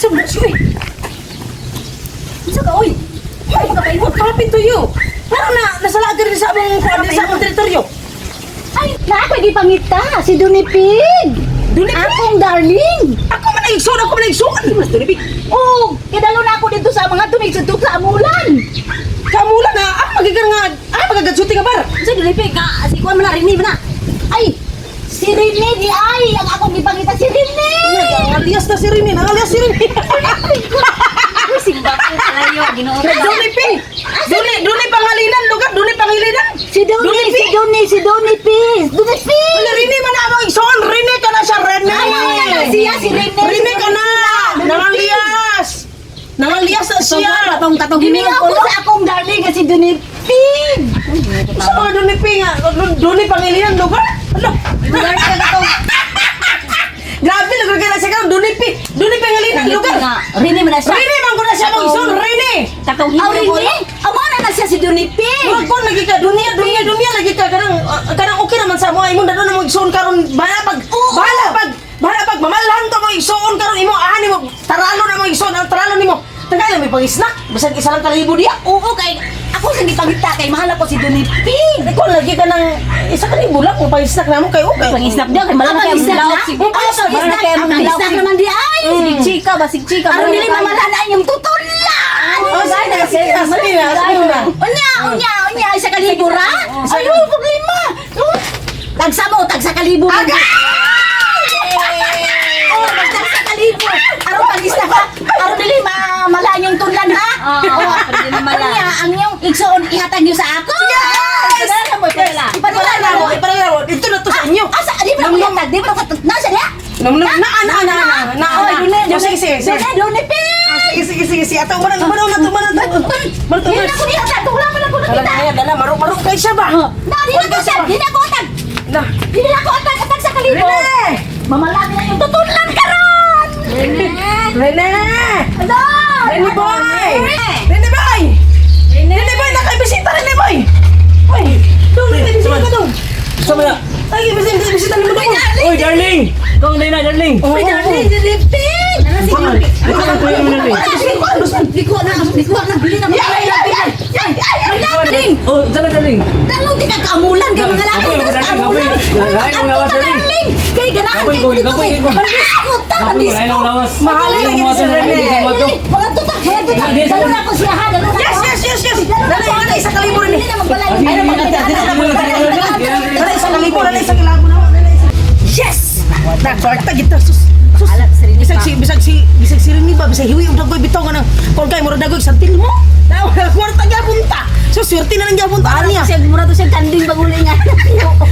Sa mo siya, uy? Unsa ka, oy? Ay, what happened to you? Parang na nasala ka rin sa among kuan, sa among teritoryo. Ay, na ako gipangita si Dunipig. Dunipig? Akong darling. Ako man ang igsoon, ako man ang igsoon. Mas Dunipig. Oh, kidalo na ako dito sa mga tumig sa sa amulan. Kamula na, ah, magigar nga, ah, magagadsuti ka bar. Sa Dunipig ka, si kuan man na Rene man na. Ay, si Rene di ay ang akong gipangita si Rene. Nangalias na si Rene, nangalias si Rene. Uy, simba ko kalayo, Ginoo. Dunipig. Duni, duni pangalinan, lugar, duni pangilinan. Si Doni, si Doni, si Doni Pis. Doni Pis. Wala, Rene man among igsoon, Rene ka na siya, Rene. Ay, ay, ay, siya, si Rene. Rene ka na, nangalias. Nangalias na siya. Katong katong gimingon ko sa akong darling nga si Doni Pig. Sa mga Dunipig nga, duni pangilinan, lugar. Ano? Lugar ka katong Grabe, lugar ka na siya karon, Dunipig, duni pangilinan, lugar. Rene man na siya. Rene man ko na siya mong igsoon, Rene. Katong hinog ko. Rene? Amo na na siya si Doni Pig. Murag kon lagi ka dunya dunya dunya lagi ka kanang kanang okay naman sa mo imong dadon mo igsoon karon bahala pag bahala pag bahala pag mamalhan to mo igsoon karon imo ahan nimo taralo na mo igsoon ang taralo nimo tagay lang may pang-snack bisag isa lang kalibo diya. Oo, kay ako sa gipangita kay mahal ako si Doni Pig. Ikaw lagi ka ng isa kalibo lang kung pang-snack namo kay okay. Pang-snack diya kay malang kay Pang-snack laot na? si Ang pang-snack Malang kay Ang ang snack laot naman di ay. si Chika, basig chika. Aron dili mamalan na inyong tutulan. Oh, sige na, sige na, sige na, sige na. Unya, unya, unya, isa kalibo ra? Ay, oh, problema. Oh, Tagsa mo, tagsa kalibo. Aga! Oh, tagsa kalibo. Aron pag-isna ka. Aron dili mamala inyong tunlan ha. Oo, pwede na mala. Unya, ang inyong igsoon ihatag niyo sa ako. Yes! Ipadala mo, ipadala. Ipadala na mo, ipadala mo. Dito na to sa inyo. Asa, di ba ko ihatag? Di ba ko nasa diya? Nung nung na na na na na. Oy, dune, Yo, sige, sige, sige. Dune, dune, pi. Sige, sige, sige, sige. Ato, manang, manang, manang, manang, manang, Di na ko ihatag. Tula man ako Dala, nakita. dala, dala, maruk, maruk kay siya ba? Na, di na ko atag. Di na ko atag. Na. Di na ko atag. Atag sa kalibo. Rene! Mamalagi na yung tutunlan karon. Rene! Rene! Ano? Rene boy! Rene boy! Rene boy, nakaibisita Rene boy! Oy, dong, Rene, bisita ka dong. Sa mga... Ay, bisita, bisita nimo dong. Oy, darling! Ikaw ang na, darling! Oh, Uy, darling, diripin. Ikaw ang tuyo mo, darling! Liko na, liko na, bili na. Ay, ay, ay, ay, ay, ay. Darling, Oh, saan na, darling? dalong di ka kaamulan kay mga laki. Apoy, Dalong darling, kaamulan. apoy. Lain ang lawas, darling. Darling, kay ganahan Apoy, kay apoy, dito apoy, eh. apoy. Mandisco ta, Apoy, mandisco. lain ang lawas. Mahal Lain ang lagi lawas, si darling. Rene. Hindi ka to. Mga tutak, mga tutak. Dalo na ako siya ha, dalo na Yes, ako. yes, yes, yes. Dali, dali, isa kalibo Rene. Hindi na magbalay. Ay, Ay, Dali, isa kalibo, dali, isa kalibo na. Dali, Yes! Nakwarta kita sus. Sus. Bisag si bisag si bisag si Rene ba bisag hiwi og dagoy bitaw nga nang kon kay mura dagoy santil mo. Na kwarta gyapon ta. So swerte na lang gyapon ta niya. Siya mura to siya kanding paguli nga.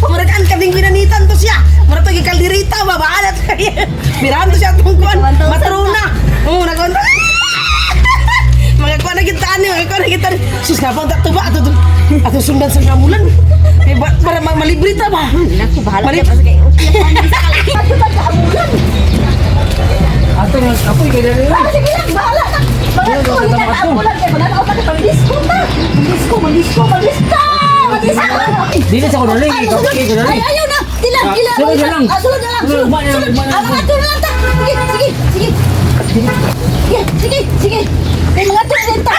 Murag ang kading binanitan to siya. Murag to gikalderita ba bahala to. Mirahan to siya atong kuan. Matrona. Oo, nagkuan. Mga kuan na kita ani, mga kuan na kita. Sus na pa to ba ato to. Ato sundan sa kamulan. Eh ba, para malibre ta ba? Naku, bahala Mali- ka pa sa kayo. Ato ba kaamulan? Ato, apoy, kay darling. Ah, sige lang, bahala ka. Mga Sige, ko, hindi ka bahala ka. kaamulan. Kaya mga ako ka pag-disco ta. Mag-disco, mag-disco, mag-disco. Mag-disco. Dili sa ko, darling. Ay, Ikaw, sulod. ikaw, darling. Ay, ayaw na. Dila, Ah, dila. sulod na lang. Ah, sulod na lang. Sulod, Sulod, ugma na lang, sulod. ugma na Ah, lang. mga tulad lang ta. Sige, sige, sige. Sige, sige, sige. Kay mga tulad ta.